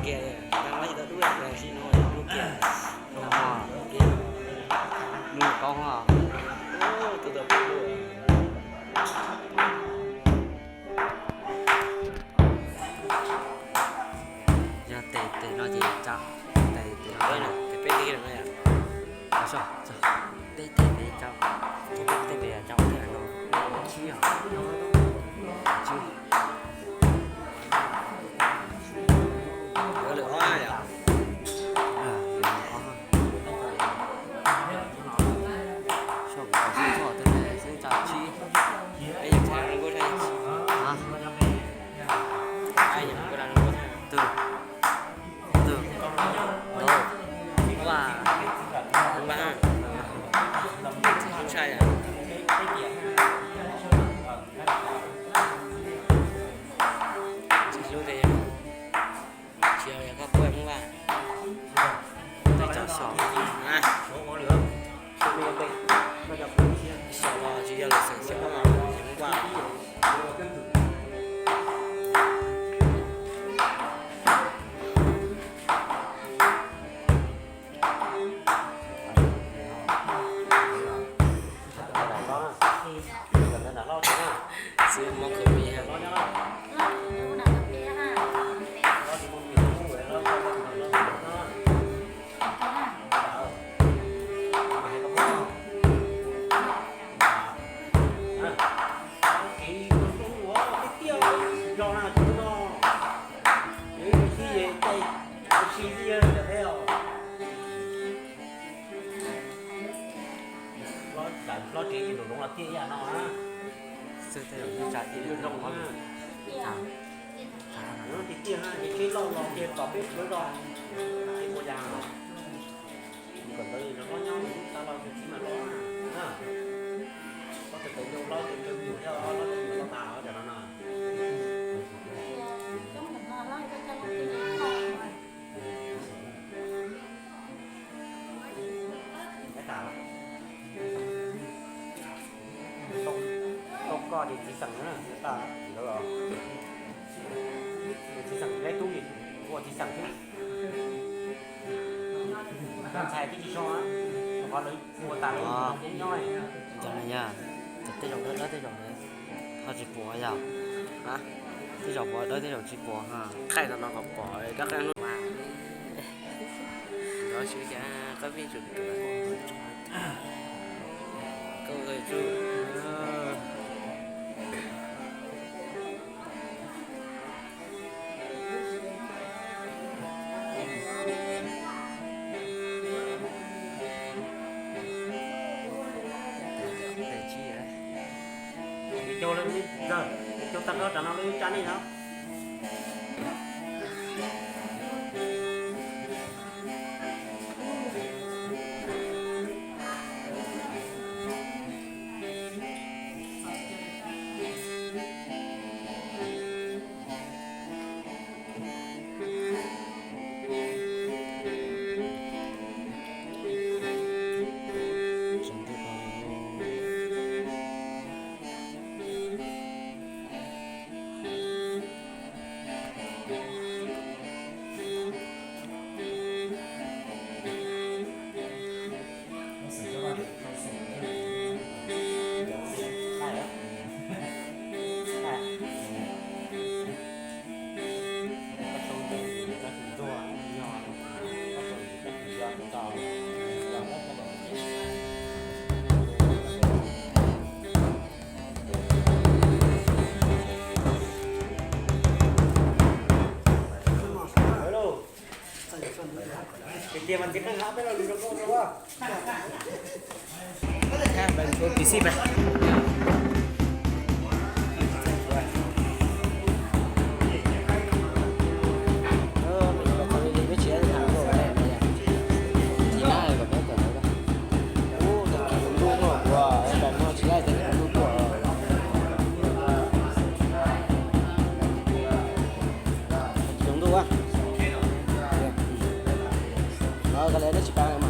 Kiag, tau tsis tau dub, tsis no dub kiag. Nws paub os. Yog tes, tes no ces tso, tes, tes no, tes peb tes no yom. Tso, tso, tej, tej pem tso, tej pem tso, tej no tsib os, tsib. Lawv ob yom. Lawv ob. Soj kuv kom xwb txog tej xwb tso tsib. Twg, twg, ntau, vaj, vaj, ntshai yom. Tsis hlub tias yog, tsis yog koj puab Hmoob Vaj. Tej cov xyom, xyom los tsis yog lawm xeem xyom Hmoob Vaj. Xwb muab khwv pib ha. Hlob tsev ib nraum zoov los tiaj ib yam no na. Xwb tej zaum tsa ib nraum zoov na. Tiaj tiaj na, ces tsheb loj los ces tom peb tsuav zos, ces ua yas. Kom ntawd los hlob nyob, lub tas los tus txiv mas hlob na. Hlob tes tes nyuj, hlob tes tes nyuj thiab, hlob tes nyuj hlob tas cov no na. Tau koj ces txiv xeem na, tas ntawd los. Txiv xeem leb tub, ua txiv xeem xwb. Ntxhais twb tsis so, qhov lawv ua tas lawv nyob. Cov no yog tej zaum dawb tej zaum ho tsis pom yog. Tej zaum pom dawb tej zaum tsis pom. Thaij no no kom pom rab qeej hnub mas. Nrov xyuv xyav qab vij tsum ruam. Koj ua tsuj. Caug, caug tag nrho tsam no lub tsa nej no. Tsis zoo ntuj a. Koj li neb tsis paub